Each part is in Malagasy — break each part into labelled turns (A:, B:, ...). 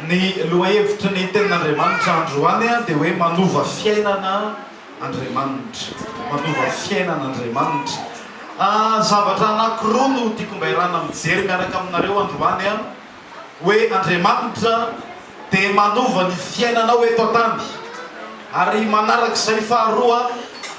A: Ny lohahevitry ny Tenin'Andriamanitra androany dia hoe manova fiainana Andriamanitra. Manova fiainana Andriamanitra. Zavatra anankiroa no tiako mba iarahana mijery miaraka aminareo androany, hoe Andriamanitra dia manova ny fiainanao eto an-tany. Ary manarak'izay faharoa,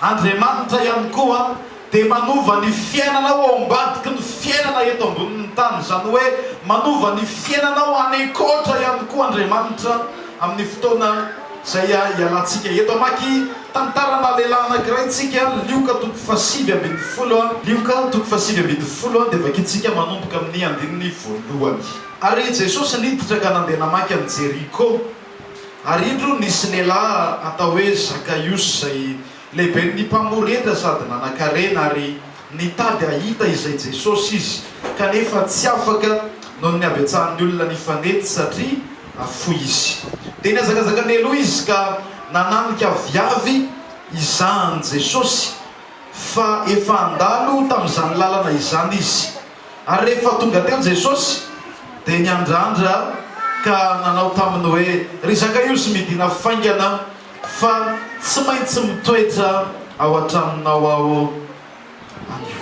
A: Andriamanitra ihany koa dia manova ny fiainanao ao ambadiky ny fiainana eto ambonin'ny tany, izany hoe manova ny fiainanao any ankoatra ihany koa Andriamanitra amin'ny fotoana izay hialantsika eto. Hamaky tantarana lehilahy anankiray tsika, Lioka toko faha-19. Lioka toko faha-19 dia vakintsika manomboka amin'ny andininy voalohany. Ary Jesosy niditra ka nandeha namaky an'i Jeriko, ary indro nisy lehilahy atao hoe Zakaiosy izay Lehiben'ny mpamory hetra sady nanankarena ary nitady hahita izay Jesosy izy, kanefa tsy afaka noho ny habetsahan'ny olona nifanety satria fohy izy. Dia nihazakazaka nialoha izy ka nananika aviavy hizaha an'i Jesosy, fa efa handalo tamin'izany lalana izany izy. Ary rehefa tonga teo Jesosy, dia niandrandra ka nanao taminy hoe, Ry Zakaiosy, midìna faingana, Fa tsy maintsy mitoetra ao an-tranonao aho anio.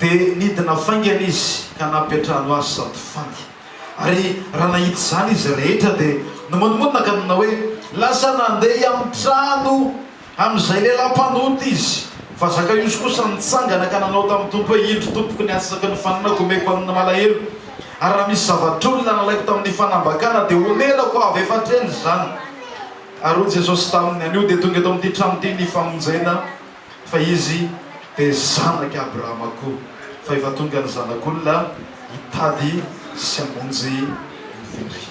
A: Dia nidina faingana izy ka nampiantrano azy sady faly. Ary raha nahita izany izy rehetra dia nomonomonona ka nanao hoe, Lasa nandeha hiantrano Amin'izay lehilahy mpanota izy. Fa Zakaiosy kosa nitsangana ka nanao tamin'ny Tompo hoe, Indro, Tompoko, ny antsasaky ny fananako omeko an'ny malahelo, ary raha misy zavatr'olona nalaiko tamin'ny fanambakana, dia honerako avy efatr'heny izany. Ary hoy Jesosy taminy, Anio dia tonga eto amin'ity trano ity ny famonjena, fa izy dia zanak'i Abrahama koa. Fa efa tonga ny Zanak'olona hitady sy hamonjy ny very.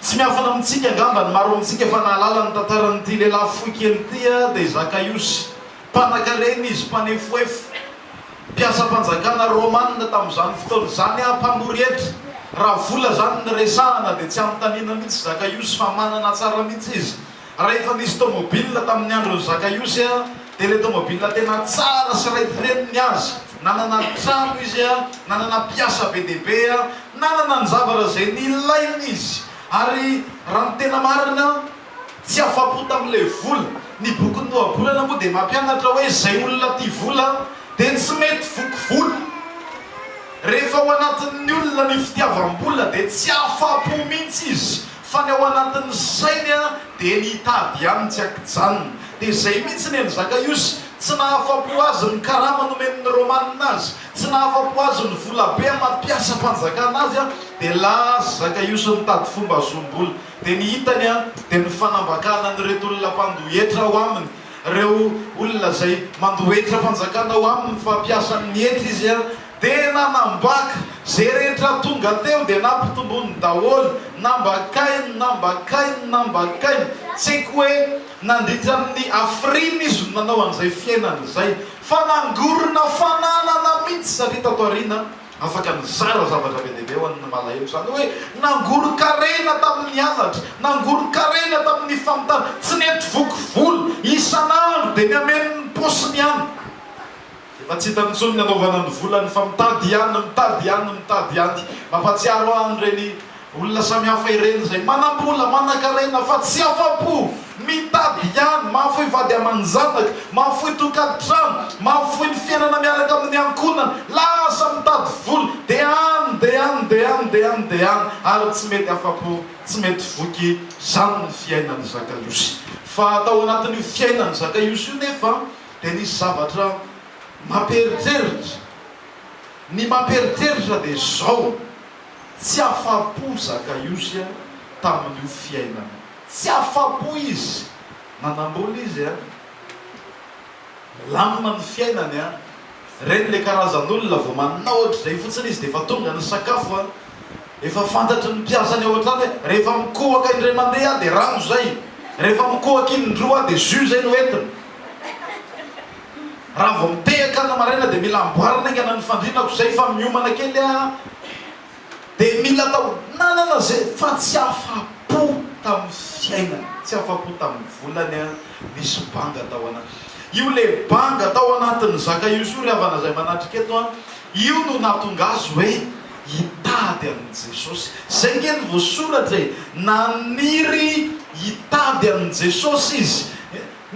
A: Tsy miafina amintsika angamba ny maro amintsika efa nahalala ny tantaran'ity lehilahy fohy kely ity dia i Zakaiosy. Mpanakarena izy, mpanefoefo, mpiasam-panjakana romanina tamin'izany fotoana izany, mpamory hetra. Raha vola izany no resahana dia tsy anontaniana mihitsy Zakaiosy fa manana tsara mihitsy izy. Raha efa nisy tômôbila tamin'ny andron'i Zakaiosy dia ilay tômôbila tena tsara sy raitra ny azy. Nanana trano izy, nanana mpiasa be dia be, nanana ny zavatra izay nilainy izy. Ary raha ny tena marina, tsy afa-po tamin'ilay vola. Ny bokin'ny Ohabolana moa dia mampianatra hoe izay olona tia vola dia tsy mety voky vola. Rehefa ao anatin'ny olona ny fitiavam-bola dia tsy afa-po mihitsy izy. Fa ny ao anatin'ny sainy dia ny hitady ihany tsy ankijanona. Dia izay mihitsy ny an'i Zakaiosy, tsy nahafa-po azy ny karama nomen'ny Romanina azy, tsy nahafa-po azy ny volabe maha mpiasam-panjakana azy, dia lasa Zakaiosy nitady fomba hahazoam-bola. Dia ny hitany dia ny fanambakana an'ireto olona mpandoa hetra ao aminy, ireo olona izay mandoa hetram-panjakana ao aminy fa mpiasan'ny hetra izy, Dia nanambaka, ze rehetra tonga teo dia nampitombony daholo, nambakainy, nambakainy, nambakainy, tsy haiko hoe nandritra ny hafiriana izy no nanao an'izay fiainana izay, fa nangorona fananana mihitsy satria tato aoriana afaka nizara zavatra be dia be ho an'ny malahelo, izany hoe nangoron-karena tamin'ny halatra, nangoron-karena tamin'ny famitana, tsy nety voky vola, isan'andro dia ny hameno ny paosiny ihany. Efa tsy hitany intsony ny hanaovana ny volany fa mitady ihany, mitady ihany, mitady ihany. Mampahatsiaro ahy an'ireny olona samihafa ireny izay manam-bola, manan-karena fa tsy afa-po, mitady ihany, mahafoy vady aman-janaka, mahafoy tokantrano, mahafoy ny fiainana miaraka amin'ny ankohonana, lasa mitady vola, dia any, dia any, dia any, dia any, dia any, ary tsy mety afa-po, tsy mety voky, izany ny fiainan'i Zakaiosy. Fa tao anatin'io fiainan'i Zakaiosy io nefa, Dia nisy zavatra mampieritreritra. Ny mampieritreritra dia izao, tsy afa-po Zakaiosy tamin'io fiainana. Tsy afa-po izy. Nanam-bola izy, milamina ny fiainany. Ireny ilay karazan'olona vao manao ohatr'izay fotsiny izy dia efa tonga ny sakafo. Efa fantatry ny mpiasany ao an-trano hoe rehefa mikohaka indray mandeha aho dia rano izay, rehefa mikohaka indroa aho dia jus izay no entina. Raha vao mitehaka ny maraina dia mila amboarina haingana ny fandrinako izay fa miomana kely aho dia mila atao nanana izay fa tsy afa-po tamin'ny fiainana, tsy afa-po tamin'ny volany aho, nisy banga tao anaty. Io le banga tao anatin'i Zakaiosy io ry havana izay manatrika eto an, io no nahatonga azy hoe. hitady an'i Jesosy. Izay ange no voasoratra e! Naniry hitady an'i Jesosy izy.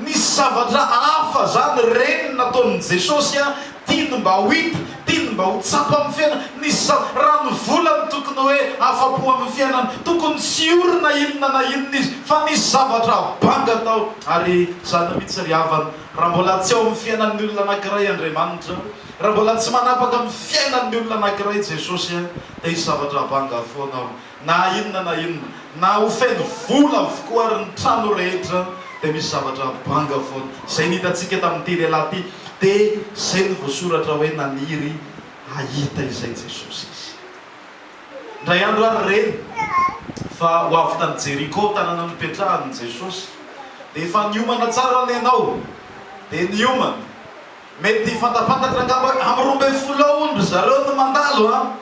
A: Nisy zavatra hafa izany reny nataon'i Jesosy an, tiany mba ho hita, tiany mba ho tsapa amin'ny fiainana. Nisy za, raha ny vola no tokony hoe afa-po amin'ny fiainana, tokony tsy ory na inona na inona izy, fa nisy zavatra banga tao. Ary izany mihitsy ry havana, raha mbola tsy ao amin'ny fiainan'ny olona anankiray Andriamanitra, raha mbola tsy manapaka amin'ny fiainan'ny olona anankiray Jesosy an, dia hisy zavatra banga foana ao. Na inona na inona, na ho feno vola avokoa ary ny trano rehetra dia misy zavatra banga foana. Izay ny hitantsika tamin'ity lehilahy ity dia izay no voasoratra hoe naniry hahita izay Jesosy izy. Indray andro ary reny fa ho avy tany Jeriko, tanàna nipetrahany, Jesosy. Dia efa niomana tsara anie ianao. Dia niomana. Mety fantapantatra angamba hoe amin'ny 12 ao hono ry zareo no mandalo an!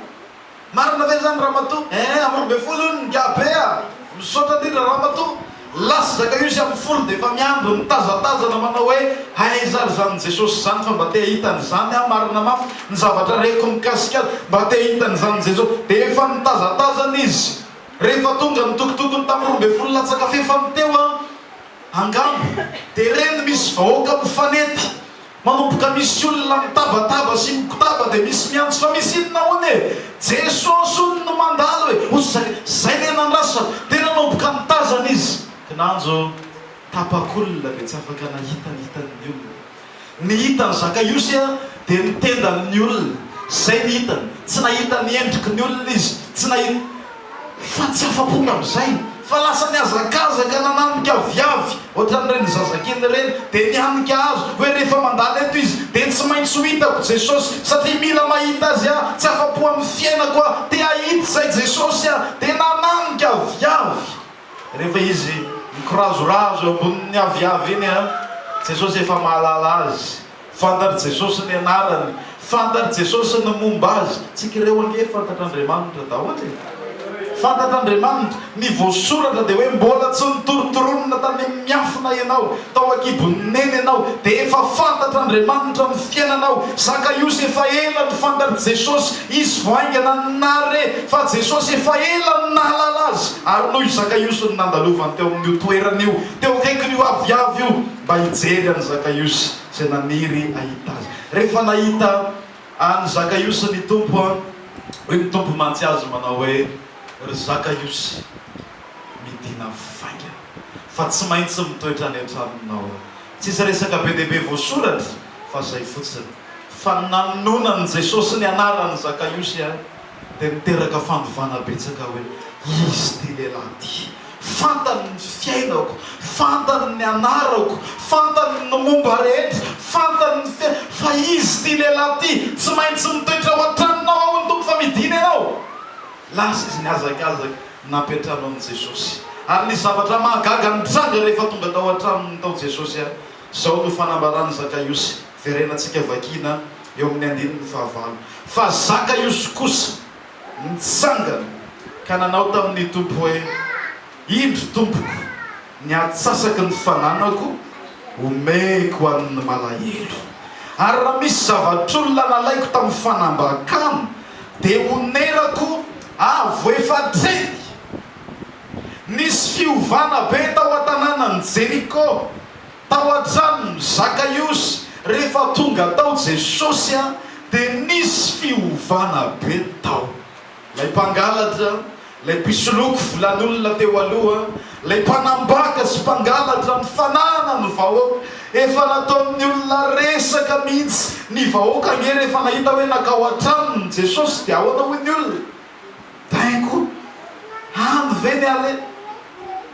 A: Marina ve zany ramatoa? Eeh amin'ny 12 hono ny gabe a! Misaotra indrindra ramatoa! Lasa Zakaiosy amin'ny folo dia efa miandry mitazatazana manao hoe aiza ary izany Jesosy izany fa mba te hahita an'izany aho marina mafy ny zavatra reko mikasika azy mba te hahita an'izany Jesosy dia efa nitazatazana izy rehefa tonga ny tokotokony tamin'ny 12 latsaka fefany teo an angamba dia reny misy vahoaka mifanety Manomboka misy olona mitabataba sy mikotaba dia misy miantso fa misy inona hono e? Jesosy hono no mandalo e! Hoy Zaka, zay le nandrasako! Dia nanomboka nitazana izy. Kinanjo tapak'olona dia tsy afaka nahita ny hitan'ny olona. Ny hitan'i Zakaiosy dia ny tendan'ny olona. Zay ny hitany. Tsy nahita ny endriky ny olona izy. Tsy nahita. Fa tsy afa-po tamin'izay, fa lasa nihazakazaka nananika aviavy, ohatran'ireny zazakely ireny, dia nihanika hazo, hoe rehefa mandalo eto izy, dia tsy maintsy ho hitako Jesosy, satria mila mahita Azy aho, tsy afa-po amin'ny fiainako aho, te hahita izay Jesosy aho, dia nananika aviavy. Rehefa izy mikorazorazo eo ambonin'ny aviavy iny, Jesosy efa mahalala azy. Fantatr'i Jesosy ny anarany, fantatr'i Jesosy ny momba azy. Tsika ireo ange fantatr'Andriamanitra daholo e! Fantatr'Andriamanitra. Ny voasoratra dia hoe mbola tsy notorotoronina tany amin'ny miafina ianao, tao an-kibon'i Neny ianao, dia efa fantatr'Andriamanitra ny fiainanao. Zakaiosy efa ela no fantatr'i Jesosy, izy vao haingana no nahare fa Jesosy efa ela no nahalala azy, ary noho i Zakaiosy no nandalovany teo amin'io toerana io, teo akaikin'io aviavy io. mba hijery an'i Zakaiosy izay naniry hahita azy. Rehefa nahita an'i Zakaiosy ny Tompo, hoy ny Tompo mantsy azy manao hoe, Ry Zakaiosy, midìna faingana, fa tsy maintsy mitoetra any an-tranonao aho. Tsisy resaka be dia be voasoratra fa izay fotsiny. Fa ny nanononan'i Jesosy ny anaran'i Zakaiosy dia niteraka fanovana betsaka hoe, Izy ity lehilahy ity. Fantany ny fiainako, fantany ny anarako, fantany ny momba rehetra, fantany ny fiainako, fa izy ity lehilahy ity, tsy maintsy mitoetra ao an-tranonao aho ny Tompo fa midina ianao. Lasa izy nihazakazaka nampiantrano an'i Jesosy. Ary nisy zavatra mahagaga nitranga rehefa tonga tao an-tranony tao Jesosy. Izao no fanambaran'i Zakaiosy, verenantsika vakiana eo amin'ny andininy fahavalo, Fa Zakaiosy kosa, Nitsangana ka nanao tamin'ny Tompo hoe, Indro, Tompoko, ny antsasaky ny fananako omeko an'ny malahelo. Ary raha misy zavatr'olona nalaiko tamin'ny fanambakana, dia honerako avo efa-dreny. Nisy fiovana be tao an-tanànan'i Jeriko. Tao an-tranon'i Zakaiosy, rehefa tonga tao Jesosy dia nisy fiovana be tao. Ilay mpangalatra, ilay mpisoloky volan'olona teo aloha, ilay mpanambaka sy mpangalatra ny fanahana ny vahoaka, efa nataon'ny olona resaka mihitsy. Ny vahoaka ange rehefa nahita hoe nankao an-tranony Jesosy dia ahoana hoy ny olona? Baingo, any ve ny ale?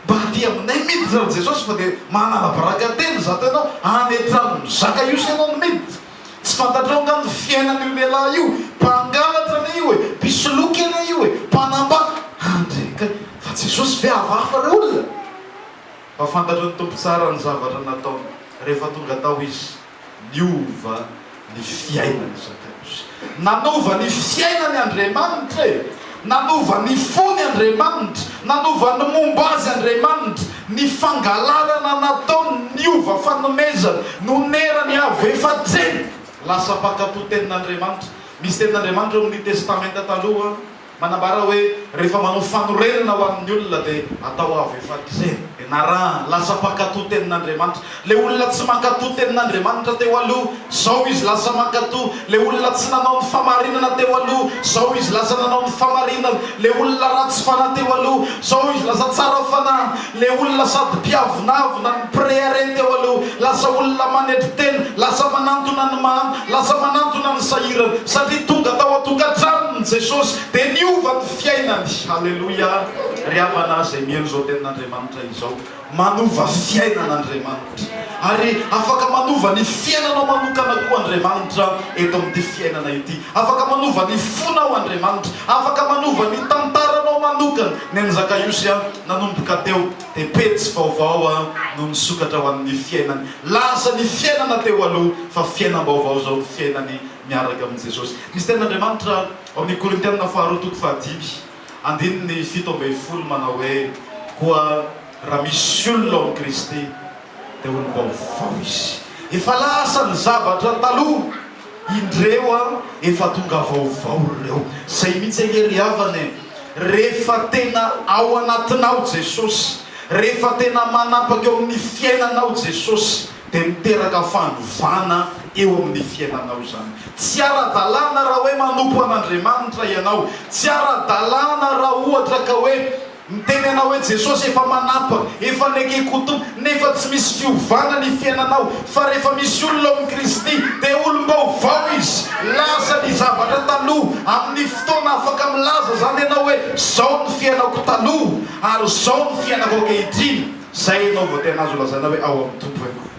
A: Mba aty aminay miditra ry Jesosy fa dia manala baraka tena izato ianao, any an-tranon'i Zakaiosy ianao no miditra. Tsy fantatrao angaha ny fiainan'io lehilahy io? Mpangalatra anie io e, mpisoloky anie io e, mpanambaka. Andre kay, fa Jesosy ve hafahafa re olona? Fa fantatry ny Tompo tsara ny zavatra nataony rehefa tonga tao Izy. Niova ny fiainan'i Zakaiosy. Nanova ny fiainany Andriamanitra e! Nanova ny fony Andriamanitra. Nanova ny momba azy Andriamanitra. Ny fangalarana nataony niova fanomezana. Nonerany avo efa-dreny. Lasa mpankatò tenin'Andriamanitra. Misy tenin'Andriamanitra ao amin'ny Testamenta Taloha manambara hoe rehefa manao fanorenana ho an'ny olona dia atao avo efatrena. Dia narahany, lasa mpankatò tenin'Andriamanitra. Ilay olona tsy mankatò tenin'Andriamanitra teo aloha, izao izy lasa mankatò. Ilay olona tsy nanao ny famarinana teo aloha, izao izy lasa nanao ny famarinana. Ilay olona ratsy fanahy teo aloha, izao izy lasa tsara fanahy. Ilay olona sady mpiavonavona no mpirehareha teo aloha, lasa olona manetry tena, lasa manantona ny mahantra, lasa manantona ny sahirana, satria tonga tao an-tokantranony Jesosy, dia niova ny fiainany. Haleloia! Ry havana izay mihaino izao tenin'Andriamanitra izao, manova fiainana Andriamanitra. Ary afaka manova ny fiainanao manokana koa Andriamanitra eto amin'ity fiainana ity. Afaka manova ny fonao Andriamanitra. Afaka manova ny tantaranao manokana. Ny an'i Zakaiosy nanomboka teo dia pejy vaovao no nisokatra ho an'ny fiainany. Lasa ny fiainana teo aloha fa fiainam-baovao izao ny fiainany miaraka amin'i Jesosy. Misy tenin'Andriamanitra ao amin'ny Korintianina faharoa toko fahadimy andininy 17 manao hoe, Koa raha misy olona ao amin'i Kristy dia olom-baovao izy. Efa lasa ny zavatra taloha, indreo efa tonga vaovao ireo. Izay mihitsy ange ry havana e! Rehefa tena ao anatinao Jesosy, rehefa tena manapaka eo amin'ny fiainanao Jesosy, dia miteraka fanovana eo amin'ny fiainanao izany. Tsy ara-dalàna raha hoe manompo an'Andriamanitra ianao. Tsy ara-dalàna raha ohatra ka hoe Miteny ianao hoe Jesosy efa manapaka, efa nekeko ho Tompo, nefa tsy misy fiovana ny fiainanao, fa rehefa misy olona ao amin'i Kristy dia olom-baovao izy, lasa ny zavatra taloha, amin'ny fotoana afaka milaza izany ianao hoe zao ny fiainako taloha ary zao ny fiainako ankehitriny, zay ianao vao tena azo lazaina hoe ao amin'ny Tompo ianao.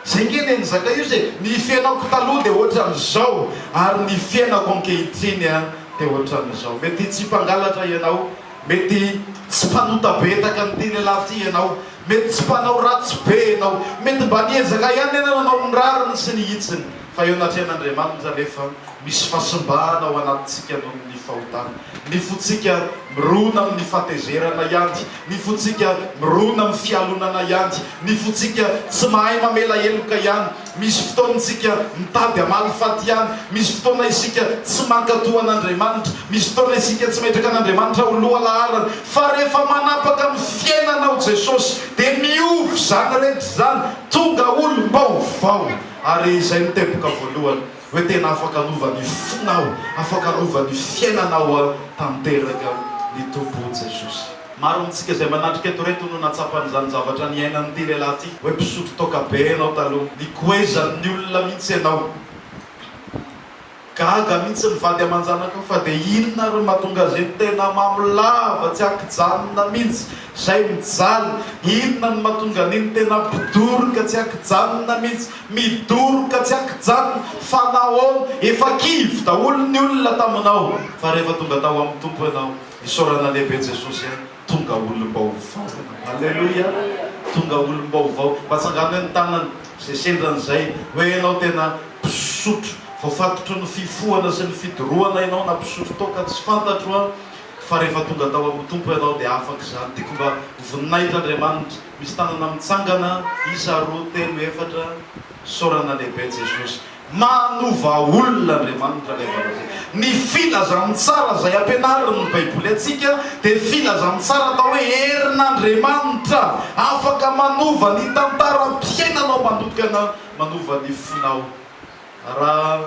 A: Zay nge nen'i Zakaiosy e, ny fiainako taloha dia ohatran'izao ary ny fiainako ankehitriny an. dia ohatran'izao. Mety tsy mpangalatra ianao, mety tsy mpanota be tahaka an'ity lehilahy ity ianao, mety tsy mpanao ratsy be ianao, mety mba niezaka ihany ianao nanao ny rariny sy ny hitsiny, fa eo anatrehan'Andriamanitra anefa misy fahasimbana ao anatintsika noho ny fahotana. Ny fontsika mirona amin'ny fahatezerana ihany, ny fontsika mirona amin'ny fialonana ihany, ny fontsika tsy mahay mamela heloka ihany, Misy fotoana isika mitady hamaly faty ihany, misy fotoana isika tsy mankatò an'Andriamanitra, misy fotoana isika tsy metraka an'Andriamanitra ho lohalaharana, fa rehefa manapaka ny fiainanao Jesosy dia miova izany rehetra izany, tonga olom-baovao. Ary izay no teboka voalohany, hoe tena afaka hanova ny fonao, afaka hanova ny fiainanao tanteraka ny Tompo Jesosy. Maro amintsika izay manatrika eto ireto no nahatsapa an'izany zavatra niainan'ity lehilahy ity, hoe mpisotro toaka be ianao taloha, nikoezan'ny olona mihitsy ianao. Gaga mihitsy ny vady aman-janakao fa dia inona ary no mahatonga azy iny tena mamo lava tsy ankijanona mihitsy, izay mijaly, inona no mahatonga an'iny tena mpidoroka tsy ankijanona mihitsy, midoroka tsy ankijanona, fa nahoana? Efa kivy daholo ny olona taminao, fa rehefa tonga tao amin'ny Tompo ianao, Isaorana lehibe Jesosy a! Tonga olom-baovao ianao. Aleloia! Tonga olom-baovao. Mba atsangano hoe ny tanana izay sendra an'izay hoe ianao tena mpisotro, voafatotry ny fifohana sy ny fidorohana ianao na mpisotro toaka tsy fantatro an! Fa rehefa tonga tao amin'ny Tompo ianao dia afaka izany. Tiako mba ho voninahitr'Andriamanitra. Misy tanana mitsangana, isa, roa, telo, efatra. Isaorana lehibe Jesosy. Manova olona Andriamanitra ilay vavaka. Ny filazantsara izay ampianarin'ny Baiboly antsika dia filazantsara atao hoe herin'Andriamanitra, afaka manova ny tantaram-piainanao manokana, manova ny fonao. Raha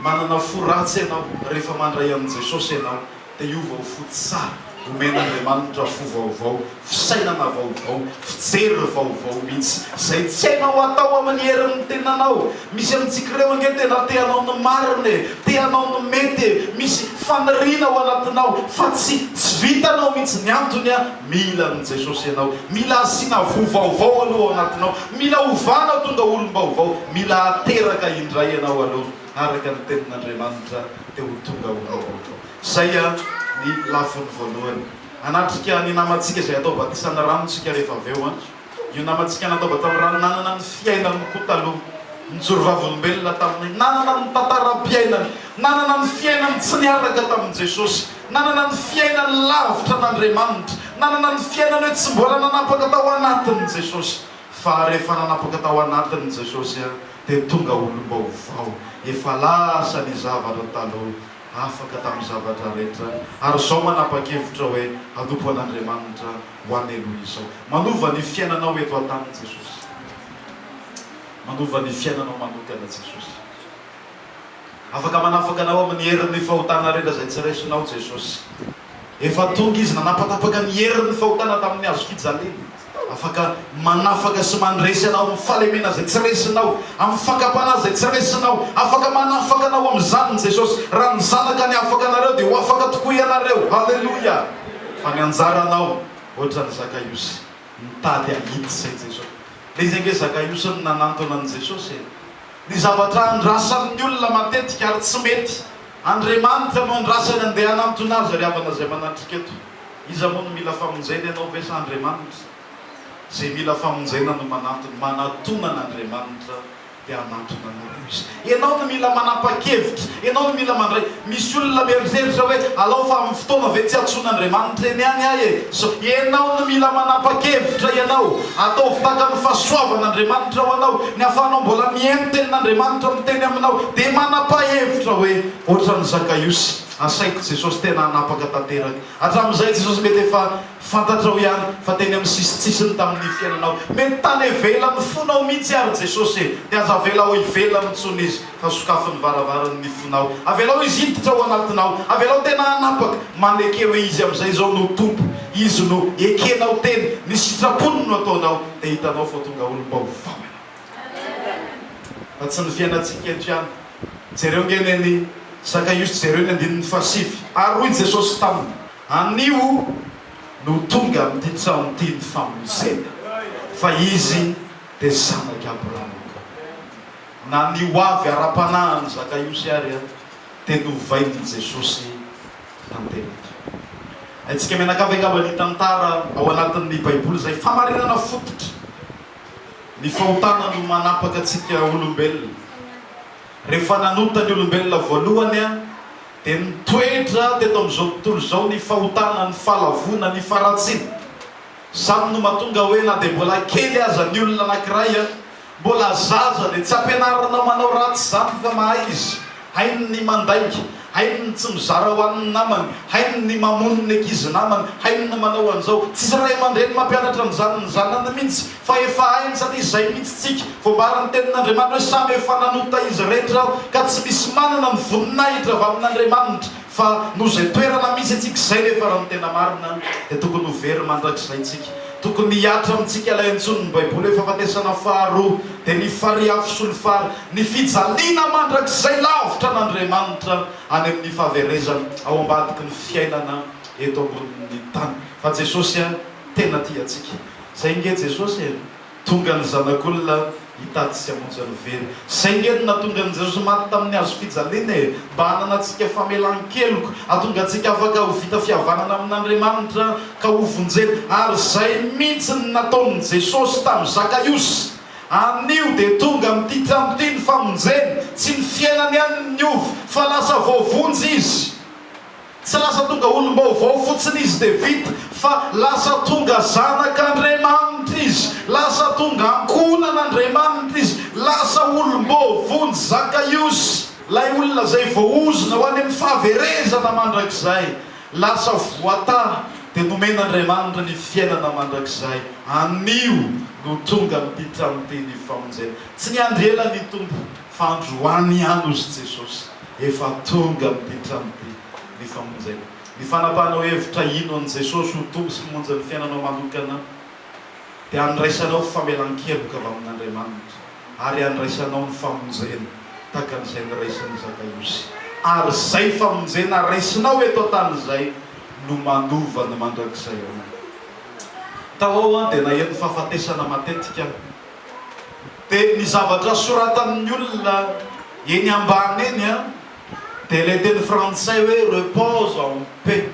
A: manana fo ratsy ianao rehefa mandray an'i Jesosy ianao dia hiova ho fo tsara, omen'Andriamanitra fo vaovao, fisainana vaovao, fijery vaovao mihitsy, izay tsy hainao atao amin'ny herin'ny tenanao. Misy amintsika ireo ange tena te hanao ny marina e, te hanao ny mety e, misy faniriana ao anatinao fa tsy tsy vitanao mihitsy, ny antony a, mila an'i Jesosy ianao, mila asiana voa vaovao aloha ao anatinao, mila ovana ho tonga olom-baovao, mila ateraka indray ianao aloha araka ny tenin'Andriamanitra dia ho tonga olom-baovao. Izay ny lafiny voalohany. Hanatrika ny namantsika izay atao batisa ny rano isika rehefa avy eo. Io namantsika natao batisa rano nanana ny fiainany koa taloha. Nijoro vavolombelona taminay. Nanana ny tantaram-piainany. Nanana ny fiainany tsy niaraka tamin'i Jesosy. Nanana ny fiainany lavitra an'Andriamanitra. Nanana ny fiainany hoe tsy mbola nanapaka tao anatiny Jesosy. Fa rehefa nanapaka tao anatiny Jesosy. dia tonga olom-baovao. Efa lasa ny zavatra taloha, afaka tamin'ny zavatra rehetra, ary izao manapa-kevitra hoe hanompo an'Andriamanitra ho any aloha izao. Manova ny fiainanao eto an-tany Jesosy. Manova ny fiainanao manokana Jesosy. Afaka manafaka anao amin'ny herin'ny fahotana rehetra izay tsy raisinao Jesosy. Efa tonga Izy nanapatapaka ny herin'ny fahotana tamin'ny hazo fijaliana. Afaka manafaka sy mandresy anao amin'ny fahalemena izay tsy resinao, amin'ny fakam-panahy izay tsy resinao. Afaka manafaka anao amin'izany Jesosy. Raha ny Zanaka ny afaka anareo dia ho afaka tokoa ianareo. Haleloia! Fa ny anjaranao, ohatran'i Zakaiosy, mitady hahita izay Jesosy. Ilay izy ange Zakaiosy no nanantona an'i Jesosy e! Ny zavatra andrasan'ny olona matetika ary tsy mety, Andriamanitra no andrasany andeha hanantona azy ry havana izay manatrika eto. Iza moa no mila famonjena ianao ve sa Andriamanitra? Izay mila famonjena no manantona, manatona an'Andriamanitra dia hanantona anareo Izy. Ianao no mila manapa-kevitra, ianao no mila mandray. Misy olona mieritreritra hoe alao fa amin'ny fotoana ve tsy antsoin'Andriamanitra eny ihany aho e? So, ianao no mila manapa-kevitra ianao. Ataovy tahaka ny fahasoavan'Andriamanitra ho anao, ny ahafahanao mbola mihaino tenin'Andriamanitra miteny aminao, dia manapa-hevitra hoe ohatran'i Zakaiosy, asaiko Jesosy tena hanapaka tanteraka. Hatramin'izay Jesosy mety efa Fantatrao ihany fa teny amin'ny sisintsisiny tamin'ny fiainanao, mety tany ivelan'ny fonao mihitsy ary Jesosy e! Dia aza avela ao ivelany intsony Izy fa sokafy ny varavaran'ny fonao. Avelao Izy hiditra ao anatinao. Avelao tena hanapaka. Maneke hoe Izy amin'izay izao no Tompo. Izy no ekenao teny. Ny sitrapony no ataonao. Dia hitanao fa tonga olom-baovao ianao. Fa tsy ny fiainantsika eto ihany. Jereo ange ny an'i Zakaiosy, jereo ny andininy fahasivy. Ary hoy Jesosy taminy. Anio no tonga amin'ity trano ity ny famonjena, fa izy dia zanak'i Abrahama koa. Na ny ho avy ara-panahin'i Zakaiosy ary dia novain'i Jesosy tanteraka. Haintsika mianakavy angamba ny tantara ao anatin'ny Baiboly izay famarinana fototra. Ny fahotana no manapaka antsika olombelona. Rehefa nanota ny olombelona voalohany, dia nitoetra teto amin'izao tontolo izao ny fahotana, ny fahalavoana, ny faharatsiana. Izany no mahatonga hoe na dia mbola kely aza ny olona anankiray, mbola zaza dia tsy ampianarina manao ratsy izany fa mahay izy. Hainy ny mandainga, hainy ny tsy mizara ho an'ny namany, hainy ny mamono ny ankizy namany, hainy ny manao an'izao. Tsisy ray aman-dreny mampianatra an'izany ny zanany mihitsy fa efa hainy satria izay mihitsy tsika. Voambaran'ny Tenin'Andriamanitra hoe samy efa nanota izy rehetra ka tsy misy manana ny voninahitra avy amin'Andriamanitra, fa noho izay toerana misy antsika izay nefa raha ny tena marina dia tokony ho very mandrakizay tsika. Tokony hihatra amintsika ilay antsoin'ny Baiboly hoe fahafatesana faharoa, dia ny farihy afo solifara, ny fijaliana mandrakizay lavitra an'Andriamanitra any amin'ny fahaverezana ao ambadiky ny fiainana eto ambonin'ny tany. Fa Jesosy tena tia antsika. Izay ange Jesosy e! Tonga ny Zanak'olona hitady sy hamonjy ny very. Izay nge no nahatonga an'i Jesosy maty tamin'ny hazo fijaliana e! Mba hananantsika famelan-keloka, hahatonga antsika afaka ho vita fihavanana amin'Andriamanitra ka ho vonjena. Ary izay mihitsy no nataon'i Jesosy tamin'i Zakaiosy. Anio dia tonga amin'ity trano ity ny famonjena. Tsy ny fiainany ihany no niova, fa lasa voavonjy izy. Tsy lasa tonga olom-baovao fotsiny izy dia vita, fa lasa tonga zanak'Andriamanitra izy, lasa tonga ankohonan'Andriamanitra izy, lasa olom-boavonjy Zakaiosy, ilay olona izay voaozona ho any amin'ny fahaverezana mandrakizay, lasa voatahy, dia nomen'Andriamanitra ny fiainana mandrakizay. Anio no tonga amin'ity trano ity ny famonjena. Tsy niandry ela ny Tompo, fa androany ihany hozy Jesosy. Efa tonga amin'ity trano ity ny famonjena. Ny fanapahanao hevitra hino an'i Jesosy ho Tompo sy Mpamonjy ny fiainanao manokana dia handraisanao famelan-keloka avy amin'Andriamanitra ary handraisanao ny famonjena tahaka an'izay noraisin'i Zakaiosy. Ary izay famonjena raisinao eto an-tany izay no manova ny mandrakizay anao. Tao aho dia naheno fahafatesana matetika aho. Dia ny zavatra soratan'ny olona eny ambany eny an, dia ilay teny frantsay hoe repose en paix.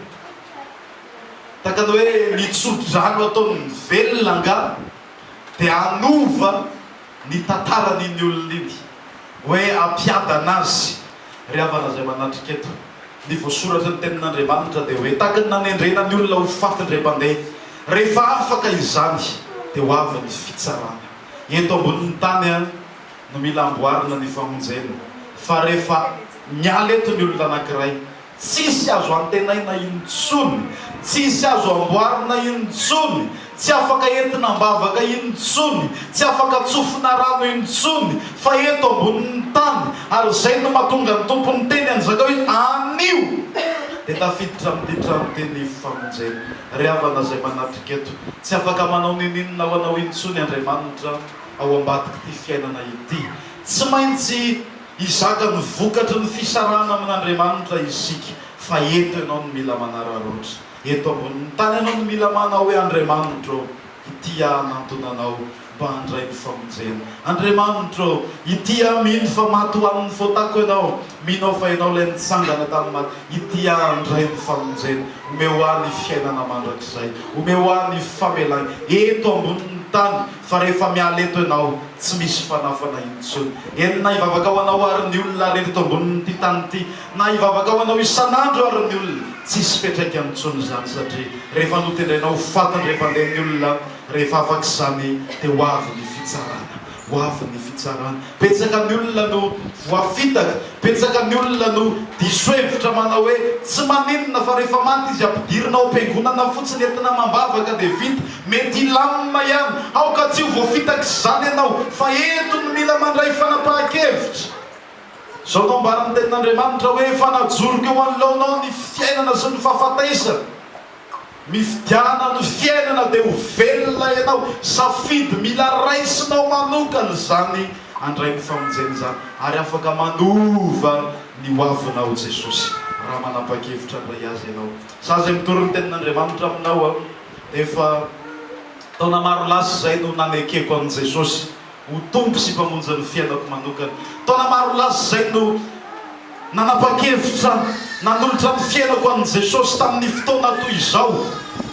A: Tahaka ny hoe ny tso-drano ataon'ny velona angaha dia hanova ny tantaran'iny olona iny. Hoe hampiadana azy. Ry havana izay manatrika eto, ny voasoratry ny tenin'Andriamanitra dia hoe tahaka ny nanendrena ny olona ho faty indray mpandeha, rehefa afaka izany dia ho avy ny fitsarana. Eto ambonin'ny tany. no mila amboarina ny famonjena fa rehefa miala eto ny olona anankiray Tsisy azo antenaina intsony, tsisy azo amboarina intsony, tsy afaka entina am-bavaka intsony, tsy afaka tsofina rano intsony, fa eto ambonin'ny tany, ary izay no mahatonga ny Tompo niteny an'i Zakao hoe, Anio dia tafiditra amin'ity trano ity ny famonjena. Ry havana izay manatrika eto, tsy afaka manao n'inon'inona ho anao intsony Andriamanitra ao ambadik'ity fiainana ity. Tsy maintsy Hizaka ny vokatry ny fisarahana amin'Andriamanitra isika, fa eto ianao no mila manararaotra. Eto ambonin'ny tany ianao no mila manao hoe, Andriamanitra ô, ity aho hanantona Anao mba handray ny famonjena. Andriamanitra ô, ity aho mino fa maty ho an'ny fotako Ianao. Mino aho fa Ianao ilay nitsangana tamin'ny maty. Ity aho handray ny famonjena. Omeo ahy ny fiainana mandrakizay. Omeo ahy ny famelana eto ambonin'ny tany. Fa rehefa miala eto ianao, tsy misy fanafana intsony. Eny, na hivavaka ho anao àry ny olona rehetra eto ambonin'ity tany ity, na hivavaka ho anao isan'andro àry ny olona, tsy hisy fiantraikany intsony izany, satria rehefa notendrenao ho faty ny ray aman-drenin'ny olona, rehefa afaka izany, dia ho avy ny fitsarana. Ho avy ny fitsarana. Betsaka ny olona no voafitaka, betsaka ny olona no diso hevitra manao hoe tsy maninona fa rehefa maty izy ampidirina ao am-piangonana fotsiny entina amam-bavaka dia vita, mety hilamina ihany. Aoka tsy ho voafitak' izany ianao fa eto no mila mandray fanapahan-kevitra. Izao no ambaran'ny tenin'Andriamanitra hoe efa najoroko eo anoloanao ny fiainana sy ny fahafatesana. Mifidiana ny fiainana dia ho velona ianao, safidy mila raisinao manokana izany handray ny famonjena izany ary afaka manova ny ho avinao Jesosy raha manapa-kevitra handray Azy ianao. Za izay mitory ny tenin'Andriamanitra aminao aho dia efa taona maro lasa izay no nanekeko an'i Jesosy ho Tompo sy Mpamonjy ny fiainako manokana. Taona maro lasa izay no nanapa-kevitra nanolotra ny fiainako an'i Jesosy tamin'ny fotoana toy izao.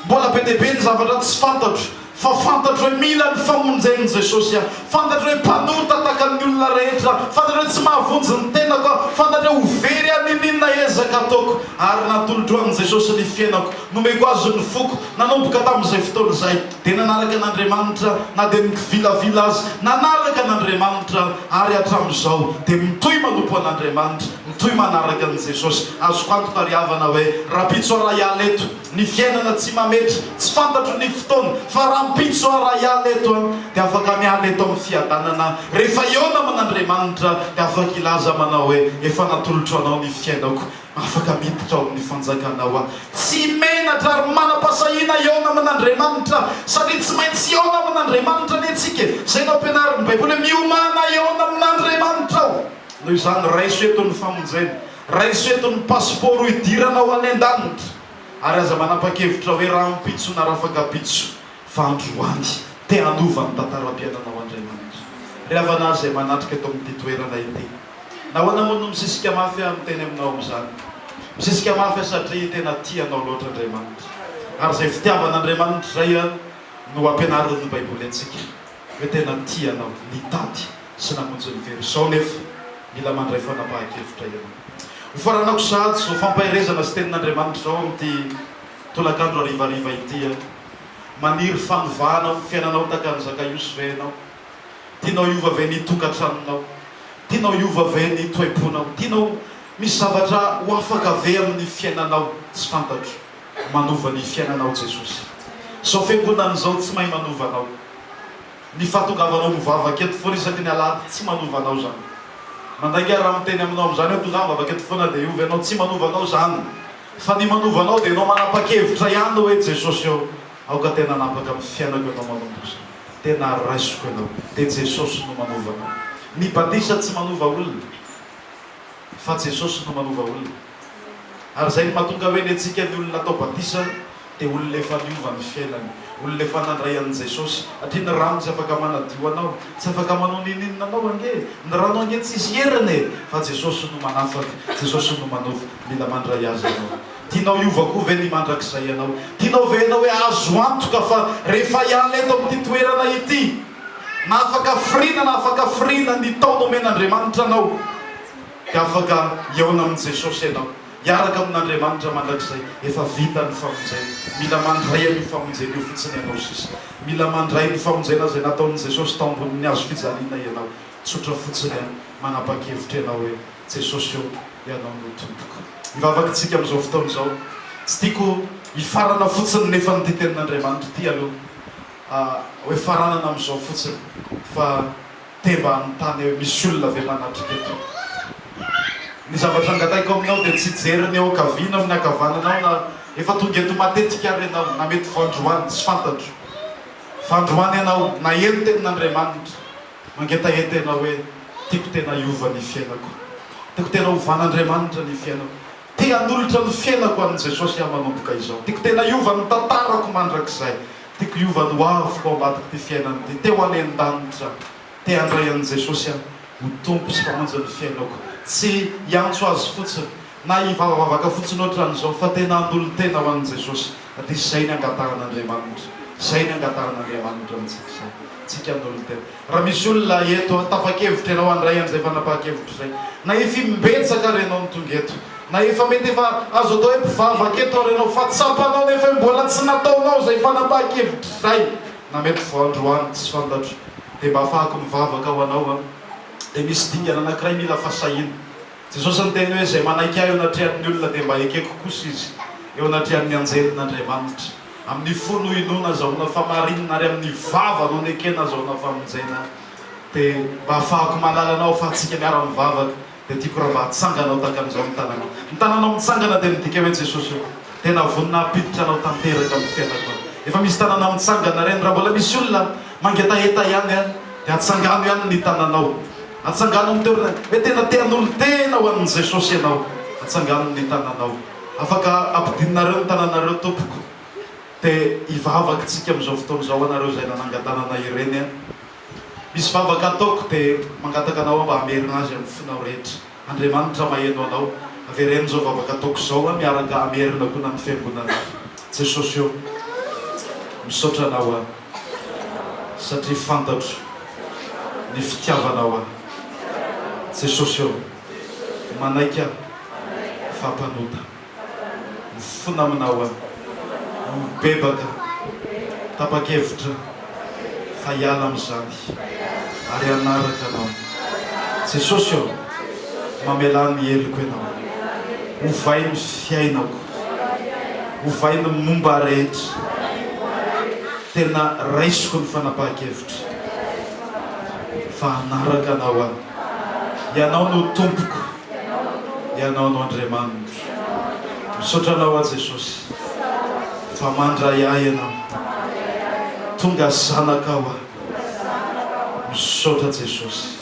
A: Mbola be dia be ny zavatra tsy fantatro, fa fantatro hoe mila ny famonjen'i Jesosy aho. Fantatro hoe mpanota tahaka ny olona rehetra aho. Fantatro hoe tsy mahavonjy ny tenako aho. Fantatro hoe ho very aho n'inon'inona ezaka ataoko. Ary natolotro an'i Jesosy ny fiainako. Nomeko Azy ny foko. Nanomboka tamin'izay fotoana izay. Dia nanaraka an'Andriamanitra na dia nikivilavila aza, nanaraka an'Andriamanitra ary hatramin'izao dia mitohy manompo an'Andriamanitra, mitohy manaraka an'i Jesosy. Azoko antoka ry havana hoe rahampitso aho raha hiala eto, ny fiainana tsy mametra, tsy fantatro ny fotoana, fa rahampitso aho raha hiala eto an, dia afaka miala eto amin'ny fiadanana, rehefa hihaona amin'Andriamanitra dia afaka hilaza manao hoe efa natolotro anao ny fiainako, Afaka miditra ao amin'ny fanjakanao aho. Tsy menatra ary manam-pahasahiana hihaona amin'Andriamanitra, satria tsy maintsy hihaona amin'Andriamanitra anie tsika e! Izay no ampianarin'ny Baiboly hoe miomàna hihaona amin'Andriamanitra aho. Noho izany, raiso eto ny famonjena, raiso eto ny pasipaoro hidiranao any an-danitra, ary aza manapa-kevitra hoe rahampitso na rafakapitso, fa androany. Te hanova ny tantaram-piainanao Andriamanitra. Ry havana izay manatrika eto amin'ity toerana ity. Nahoana moa no misisika mafy aho miteny aminao amin'izany? Misisika mafy aho satria tena tia anao loatra Andriamanitra. Ary izay fitiavan'Andriamanitra izay no ampianarin'ny Baiboly antsika, hoe tena tia anao, nitady sy namonjy ny very. Izao nefa, mila mandray fanapahan-kevitra ianao. Hofaranako sahady izao fampaherezana sy tenin'Andriamanitra izao amin'ity tolakandro harivariva ity. Maniry fanovana ao amin'ny fiainanao tahaka an'i Zakaiosy ve ianao? Tianao hiova ve ny tokantranonao? Tianao hiova ve ny toe-ponao? Tianao misy zavatra ho afaka ve amin'ny fiainanao? Tsy fantatro. Manova ny fiainanao Jesosy. Izao fiangonana izao tsy mahay manova anao. Ny fahatongavanao mivavaka eto foana isaky ny alahady tsy manova anao izany. Mandainga aho raha miteny aminao amin'izany hoe tongava mivavaka eto foana dia hiova ianao. Tsy manova anao izany. Fa ny manova anao dia ianao manapa-kevitra ihany hoe Jesosy ô, aoka tena hanapaka ny fiainako ianao manomboka izao. Tena raisiko ianao. Dia Jesosy no manova anao. Ny batisa tsy manova olona. Fa Jesosy no manova olona. Ary izay no mahatonga hoe ny antsika ny olona atao batisa dia olona efa niova ny fiainany. Olona efa nandray an'i Jesosy. Satria ny rano tsy afaka manadio anao. Tsy afaka manao n'inon'inona anao ange e. Ny rano ange tsisy heriny e. Fa Jesosy no manafaka. Jesosy no manova. Mila mandray Azy ianao. Tianao hiova koa ve ny mandrakizay anao? Tianao ve ianao hoe azo antoka fa rehefa hiala eto amin'ity toerana ity, na afaka firiana na afaka firiana ny taona omen'Andriamanitra anao, dia afaka hihaona amin'i Jesosy ianao, hiaraka amin'Andriamanitra mandrakizay? Efa vita ny famonjena. Mila mandray an'io famonjena io fotsiny ianao sisa. Mila mandray ny famonjena izay nataon'i Jesosy tao ambonin'ny hazo fijaliana ianao. Tsotra fotsiny an, manapa-kevitra ianao hoe, Jesosy ô, Ianao no Tompoko. Hivavaka isika amin'izao fotoana izao. Tsy tiako hifarana fotsiny nefa ity tenin'Andriamanitra ity aloha, hoe faranana amin'izao fotsiny, fa te mba hanontany hoe misy olona ve manatrika eto? Ny zavatra angatahiko aminao dia tsy hijery ny eo ankavia na amin'ny ankavananao na efa tonga eto matetika ary ianao, na mety vao androany, tsy fantatro. Fa androany ianao naheno tenin'Andriamanitra, mangetaheta ianao hoe tiako tena hiova ny fiainako. Tiako tena hovan'Andriamanitra ny fiainako. Te hanolotra ny fiainako an'i Jesosy aho manomboka izao. Tiako tena hiova ny tantarako mandrakizay. Tiako hiova ny hoaviko ao ambadik'ity fiainana ity. Te ho any an-danitra. Te handray an'i Jesosy aho ho Tompo sy Mpamonjy ny fiainako. Tsy hiantso Azy fotsiny, na hivavavavaka fotsiny ohatran'izao, fa tena hanolo-tena ho an'i Jesosy. Dia izay ny angatahan'Andriamanitra. Izay ny angatahan'Andriamanitra amintsika izay. Tsika hanolo-tena. Raha misy olona eto, tapa-kevitra ianao handray an'izay fanapahan-kevitra izay, na efa im-betsaka ary ianao no tonga eto, na efa mety efa azo atao hoe mpivavaka eto ary ianao, fa tsapanao nefa hoe mbola tsy nataonao izay fanapahan-kevitra izay, na mety vao androany, tsy fantatro, dia mba afahako mivavaka ho anao an. Dia misy dingana anankiray mila fahasahiana. Jesosy niteny hoe, Izay manaiky Ahy eo anatrehan'ny olona dia mba ekeko kosa izy eo anatrehan'ny anjelin'Andriamanitra. Amin'ny fo no inoana azahoana famarinana ary amin'ny vava no nekena azahoana famonjena. Dia mba afahako mahalala anao afahantsika miara-mivavaka dia tiako raha mba atsanganao tahaka an'izao ny tananao. Ny tananao mitsangana dia midika hoe Jesosy ô, tena vonona hampiditra anao tanteraka amin'ny fiainako aho. Efa misy tanana mitsangana ireny, raha mbola misy olona mangetaheta ihany dia atsangano ihany ny tananao. Atsangano amin'ny toerana hoe tena te hanolo-tena ho an'i Jesosy ianao. Atsangano ny tananao. Afaka ampidininareo ny tananareo tompoko. Te hivavaka tsika amin'izao fotoana izao anareo izay nanangan-tanana ireny an. Misy vavaka ataoko dia mangataka anao aho mba hamerina azy amin'ny fonao rehetra. Andriamanitra maheno anao. Avereno izao vavaka ataoko izao an, miaraka hamerina koa na ny fiangonana. Jesosy ô, misaotra Anao aho satria fantatro ny fitiavanao ahy. Jesosy ô, manaiky aho fa mpanota. Mifona aminao aho, mibebaka, tapa-kevitra fa hiala amin'izany ary hanaraka Anao. Jesosy ô, mamelà ny heloko Ianao. Ovay ny fiainako. Ovay ny momba rehetra. Tena raisiko ny fanapahan-kevitra fa hanaraka Anao aho. Ianao no Tompoko. Ianao no Andriamanitro. Misaotra Anao aho Jesosy fa mandray ahy Ianao. Tonga zanakao aho. Misaotra Jesosy.